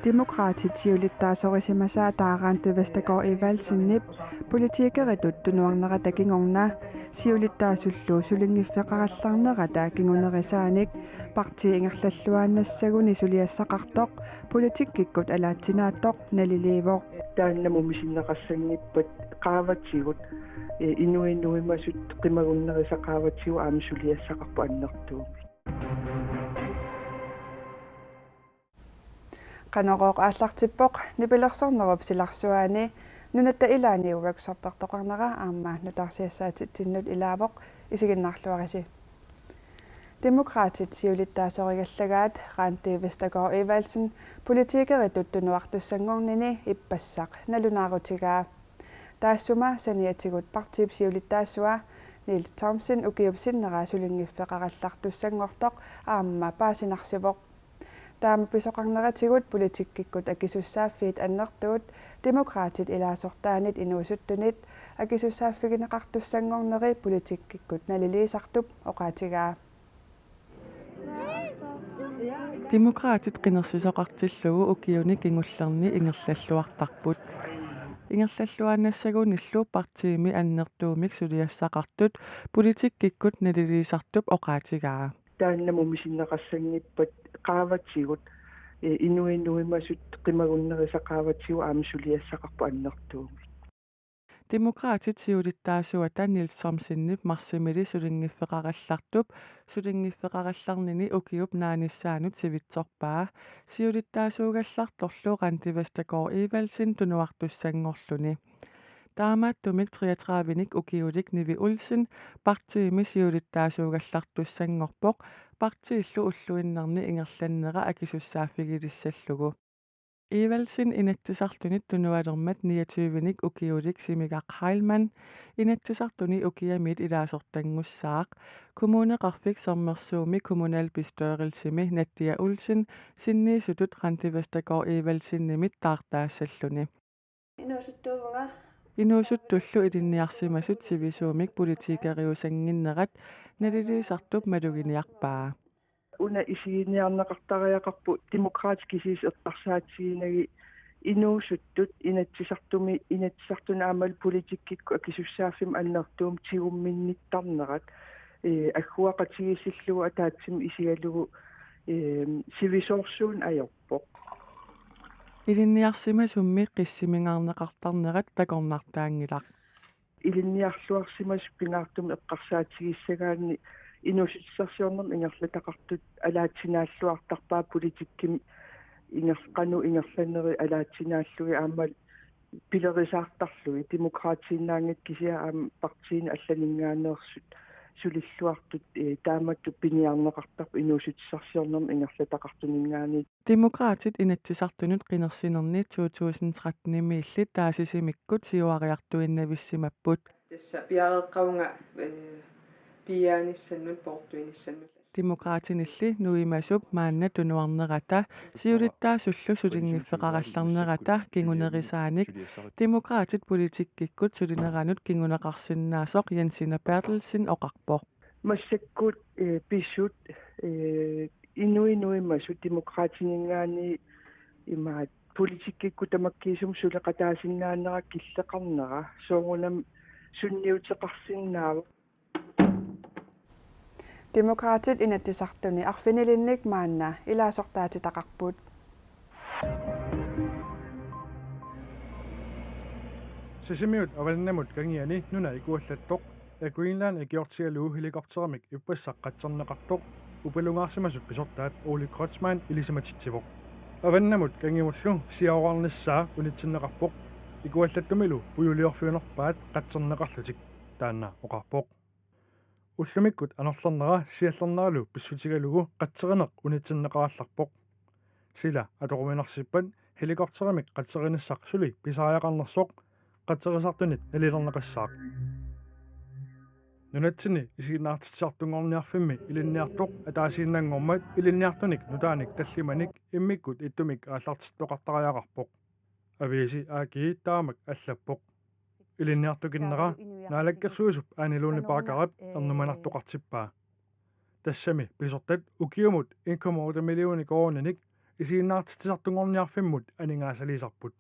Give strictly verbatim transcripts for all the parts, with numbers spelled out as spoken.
Demokraatit siulittaasorisimasaa Randi Vestergaard Evaldsenip politikeritut tunuarnerata kingorna siulittaasullu sulinngiffeqarallarnerata kingunerisaanik partii ingerlalluaannassaguni suliassaqartoq politikkikkut alaatsinaattoq naliliivoq. Taannamut misinneqassanngippat qaavatigut, eh, inuinnut inuimasut qimagunnerisa qaavatigut aamma suliassaqarpoq annertuumik. Qanorooq aallartippoq nipilersornerup silarsuani. Nunatta ilaani workshoppertoqarnera aamma nutaarsiassaatitsinnut ilaavoq, isiginnaarluarisi. Demokraatit siulittaasorigallagaat Randi Vestergaard Evaldsen politikeritut tunuartussanngornini ippassaq nalunaarutigaa. Taassuma saniatigut partiip siulittaasua Niels Thomsen ukiup sinnera sulinngiffeqarallartussanngortoq aamma paasinarsivoq. Taama pisoqarneratigut politikkikkut akisussaaffiit annertuut Demokraatit ilaasortaanit inuusuttunit akisussaaffigineqartussanngorneri politikkikkut naliliisartup oqaatigaa. Demokraatit qinersisoqartillugu ukiuni kingullerni ingerlalluartarput. Ingerlalluaannassagunillu partiimi annertuumik suliassaqartut politikkikkut naliliisartup oqaatigaa. Taannamut misinneqassanngippat qaavatigut, eh, inuinnut inuimasut qimagunnerisa qaavatigut aamma suliassaqarpoq annertuumik. Demokraatit siulittaasuata Niels Thomsenip marsimili sulinngiffeqarallartup sulinngiffeqarallarnini ukiup naanissaanut sivitsorpaa siulittaasuugallartorlu Randi Vestergaard Evaldsen tunuartussanngorluni. Taamaattumik treogtredivenik ukiulik Nivi Olsen partiimi siulittaasuugallartussanngorpoq partiillu ulluinnarni ingerlannera akisussaaffigilissallugu. Evaldsen Inatsisartunit tunualermat niogtyvenik ukiulik Simigaq Heilmann Inatsisartuni ukiamiit ilaasortanngussaaq, Kommuneqarfik Sermersuumi kommunalbestyrelsimi Nadia Olsen sinniisutut Randi Vestergaard Evaldsenimit taartaassalluni. Inuusuttuuvunga. Inuusuttullu ilinniarsimasut sivisuumik politikeriusannginnerat naliliisartup maluginiarpaa. Una isiginiarneqartariaqarpoq Demokraatit kisiisa eqqarsaatiginagit inuusuttut Inatsisartumi, Inatsisartuni aammalu politikkikkut akisussaaffimmik annertuumik tigumminnittarnerat, eh, agguaqatigiissillugu ataatsimut isigalugu, eh, sivisoorsuuneq ajorpoq. Ilinniarsimasummi qissiminngaarneqartarnerat takornartaanngilaq. Ilinniarluarsimasut pingaartumik eqqarsaatigissagaanni inuussutissarsiornermut ingerlataqartut alaatsinaalluartarpaat politikkimi inger-, qanoq ingerlanerit alaatsinaallugit aamma pilerisaartarlugit Demokraatiinnaanngitsut kisianni aamma partiinit allaninngaanneersut sulilluartut, eh, taamatut piniarneqartarput inuussutissarsiornermut ingerlataqartuninngaanniit. Demokraatit Inatsisartunut qinersinerni to tusind tretten-imiilli taasisimikkut siuariartuinnavissimapput. Tassa piareeqqavunga, eh, piiaanissannut poortuinissannut. Demokraatinilli nuimasup maanna tunuarnerata siulittaasullu sulinngiffeqarallarnerata kingunerisaanik Demokraatit politikkikkut sulineranut kinguneqarsinnaasoq Jens Ina Berthelsen oqarpoq. Massakkut, eh, pisut, eh, inuinnut inuimasut Demokraatininngaanniit imaat politikkikkut tamakkiisumik suleqataasinnaanera killeqarnera soorunami sunniuteqarsinnaavoq. Demokraatit Inatsisartuni arfinilinnik maanna ilaasortaatitaqarput. Sisimiut avannamut kangiani nuna ikuallattoq. Air Greenland ikiortigalugu helikopterimik ippassaq qatserneqartoq upalungaarsimasut pisortaat Ole Kreutzmann ilisimatitsivoq. Avannamut kangimullu siaruarnissaa unitsinneqarpoq. Ikuallattumilu puiuliorfiunerpaat qatserneqarlutik, taanna oqarpoq. Ullumikkut anorlernera siallerneralu pissutigalugu qatserineq unitsinneqarallarpoq. Sila atoruminarsippat helikopterimik qatserinissaq suli pisariaqarnersoq qatserisartunit nalilerneqassaaq. Nunatsinni isiginnaartitsisartunngorniarfimmi ilinniartoq ataasiinnanngormat ilinniartunik nutaanik tallimanik immikkut ittumik aallartittoqartariaqarpoq. Aviisi A G taamak allappoq. Ilinniartukinnera Naalakkersuisup Ane Lone Baggerip ernumanartoqartippaa. Tassami pisortat ukiumut en komma otte millioner koruuninik isiginnaartitsisartunngorniarfimmut aningaasaliisarput.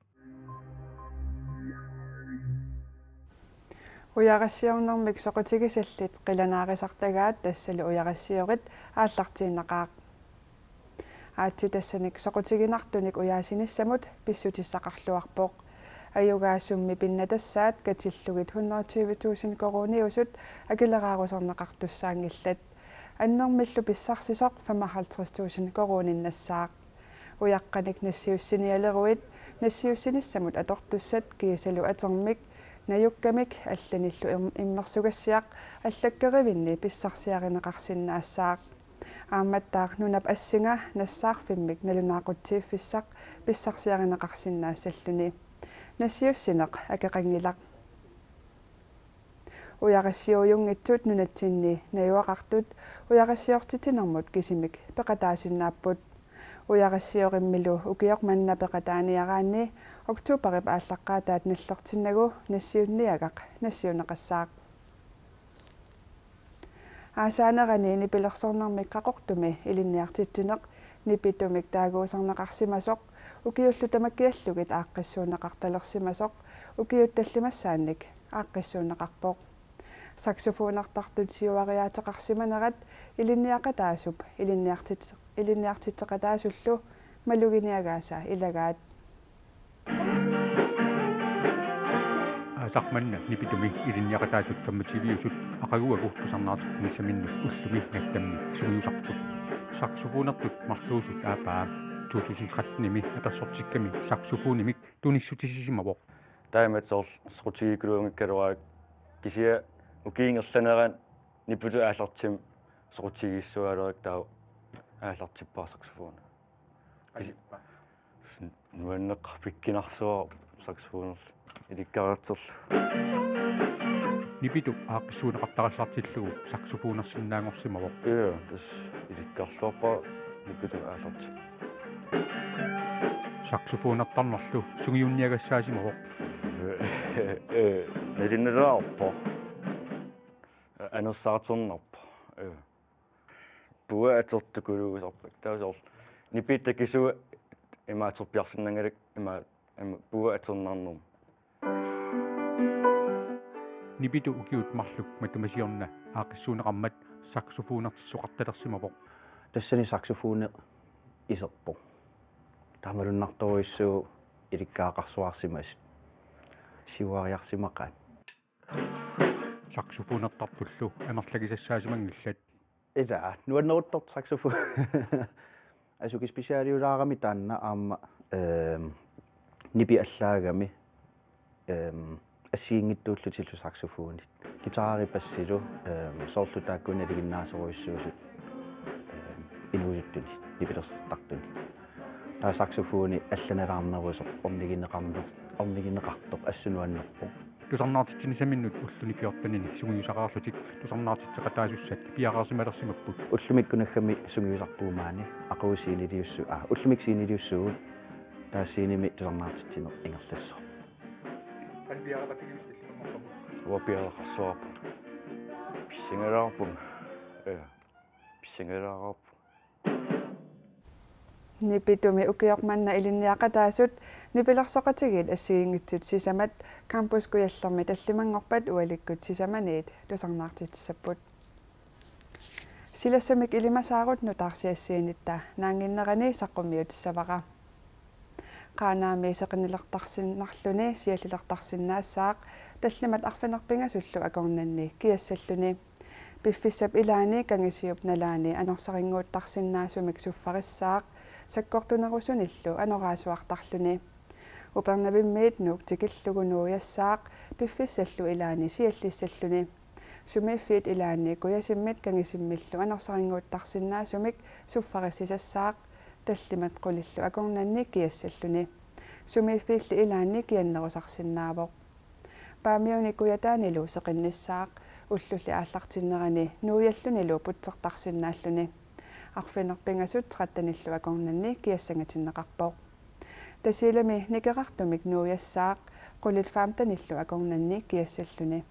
Ujarassiornermik soqutigisallit qilanaarisartagaat tassalu ujarissiorit aallartiinnaqaaq. Aatsitassanik soqutiginartunik ujaasinissamut pissutissaqarluarpoq. Ajugaa summi pinnatassaat katillugit hundrede og tyve tusind koruuniusut akileraarusarneqartussaanngillat. Annermillu pissarsisoq femoghalvtreds tusind koruuninnassaaq. Ujaqqanik nassiussinialeruit nassiussinissamut atortussat kiisalu atermik, najukkamik allanillu im-, immersugassiaq allakkerivinni pissarsiarineqarsinnaassaaq. Aammattaaq nunap assinga nassaarfimmik nalunaaqutsiiffissaq pissarsiarineqarsinnaassalluni. Nassiussineq akeqanngilaq. Ujarissiuujunngitsut nunatsinni najugaqartut ujarissiortitsinermut kisimik peqataasinnaapput. Ujarissiornermilu ukioq manna peqataaniaraanni oktoberip aallaqqaataat nallertinnagu nassiunniagaq nassiunneqassaaq. Aasaanerani nipilersornermik Qaqortumi ilinniartitsineq Nipitumik taaguusarneqarsimasoq ukiullu tamakkiallugit aaqqissuunneqartalersimasoq ukiut tallimassaannik aaqqissuunneqarpoq. Saxofonertartut siuariaateqarsimanerat ilinniaqataasup ilinniartit-, ilinniartitseqataasullu maluginiagaasa ilagaat. Aasaq manna Nipitumi ilinniaqataasut femogtyviusut aqaguagu tusarnaartitsinissaminnut ullumi naggammik sungiusarput. Saxofonertut marluusut aappaa to tusind tretten-imi apersortikkami saxofonimik tunissutissisimavoq. Taamaattoq soqutigiikkaluanngikkaluarakku kisianni ukiup ingerlanerani Nipitut aallartippoq soqutigiissuaalerakku taava aallartippara saxofoni. Kisi-, nuanneqarfik kinarsuaq saxofonerlu ilikkariartorlu. Nipitu aaqqissuunneqartarallartillugu saxofonersinnaanngorsimavoq. Ja, tassa ilikkarluarpara Nipitu aallartippoq. Saxofonertarnerlu sungiunniagassaasimavoq. Ee, nalinnalaarpoq. Anersaaternerpoq. Ee. Puua atortukuluusarpakka. Taava soorlu Nipit takisuat imaattorpiarsinnaanngilakka ima, ima puua atornarnermut. Nipitu ukiut marluk matuma siorna aaqqissuunneqarmat saxofonertissoqartalersimavoq. Tassani saxofoni iserpoq. Taamalunnartorujussuuvoq ilikkagaqarsuarsimasut siuariarsimaqaat. Saxofonertartullu amerlagisassaasimanngillat. Ila, nuanneruttortoq saxofoni. Asuki specialiulaarami taanna aamma, ehm, Nipi allaagami, ehm, assigiinngitsuullutillu saxofonit. Guitari bassilu, ehm, soorlu taakku nalinginnaasorujussuusut, ehm, inuusuttunit, nipilersortartunit. Taava saxofoni allanalaarnerusoq ornigineqarner-, ornigineqartoq assut nuannerpoq. Tusarnaartitsinissaminnut ulluni fjortenini sungiusaqarlutik tusarnaartitseqataasussat piareersimalersimapput. Ullumikkut naggami sungiusarpugut maani, aqagu sceneliussu-, aa, ullumikkut sceneliussuugut, taava scenemi tusarnaartitsineq ingerlassaaq. Qanoq piareeqatigivisit tallimanngornermut? Uanga piareeqarsuarpunga. Pissangalaarupunga. Ja. Pissangalaarupunga. Nipitumi ukioq manna ilinniaqataasut nipilersoqatigiit assigiinngitsut sisamat Campus Kujallermi tallimanngorpat ualikkut sisamaniit tusarnaartitsissapput. Silassamik ilimasaarut nutaarsiassiinitta naannginnerani saqqummiutissavara. Qaanaami seqinnilertarsinnarluni siallilertarsinnaassaaq tallimat arfineq-pingasullu akornanni kiassalluni. Piffissap ilaani Kangisiup nalaani anorsarinnguuttarsinnaasumik suffarissaaq sakkortunerusunillu anoraasuartarluni. Upernavimmiit Nuuk tikillugu nuujassaaq piffissallu ilaani siallissalluni. Sumiiffiit ilaanni Kujasimmit Kangisimmillu anorsarinnguuttarsinnaasumik suffarissisassaaq tallimat qulillu akornanni kiassalluni. Sumiiffiilli ilaanni kiannerusarsinnaavoq. Paamiuni Kujataanilu seqinnissaaq ullulli aallartinnerani nuujallunilu putsertarsinnaalluni. Arfineq-pingasut trettenillu akornanni kiassangatinneqarpoq. Tasiilami nikerartumik nuujassaaq qulit femtenillu akornanni kiassalluni.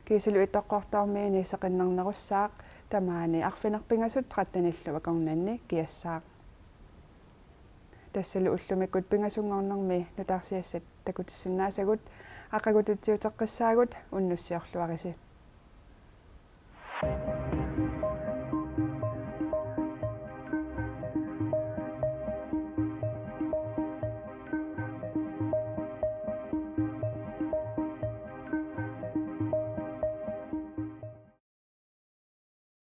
Kiisalu Ittoqqortoormiini seqinnernerussaaq tamaani arfineq-pingasut trettenillu akornanni kiassaaq. Tassalu ullumikkut pingasunngornermi nutaarsiassat takutissinnaasagut, aqagu tutsiuteqqissaagut, unnussiorluarisi.